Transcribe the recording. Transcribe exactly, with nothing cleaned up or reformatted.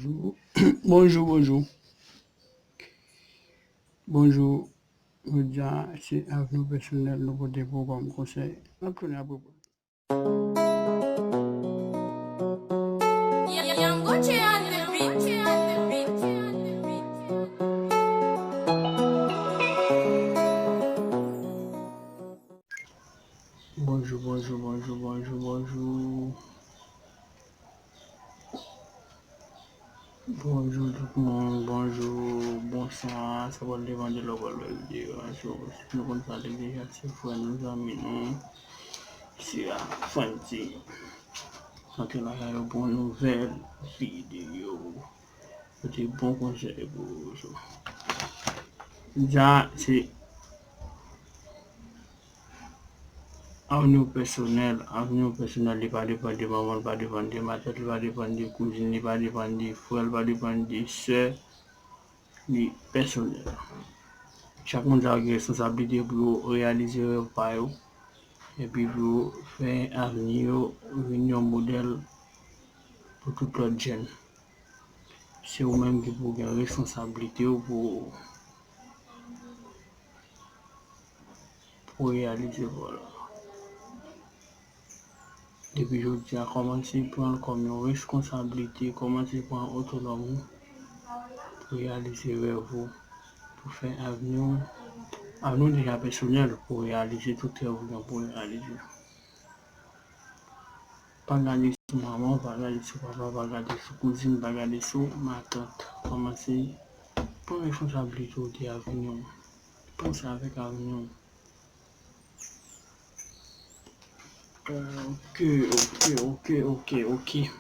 Bonjou, bonjou, bonjou. Bonjou, jodi a se avni w pèsonèl nou pote pou w kòm konsèy. N ap tounen apre pou l. Bonjou, bonjou, bonjou, bonjou, bonjou. Bonjou tout moun, bonjou, bonswa. Sa pral depann de lè w pral wè videyo a. So, nou konn sa deja, se frè nou, zanmi nou, se a Franti. Antre lakay yo pou yon nouvèl videyo. Pote bon konsèy pou ou. So, dja se avni w pèsonèl, avni w pèsonèl, li pa depann de manman, li pa depann de matant, li pa depann de kouzin, li pa depann de frè, li pa depann de sè, li pèsonèl. Chak moun sa yo gen responsablite pou yo reyalize rèv pa yo, epi pou yo fè avni yo vin yon modèl pou tout lòt jèn. Se ou menm ki pou gen responsablite w pou, pou reyalize vòl. Depi jodi a, kòmanse pran l kòm yon responsablite, kòmanse pran otonòm ou pou reyalize rèv ou, pou fè avni w, avni w deja pèsonèl, pou reyalize tout rèv ou gen pou reyalize. Pa gade sou manman w, pa gade sou papa w, pa gade sou kouzin, pa gade sou matant. Kòmanse pran responsablite w de avni w. Panse avèk avni w. Euh, ok, ok, ok, ok, ok.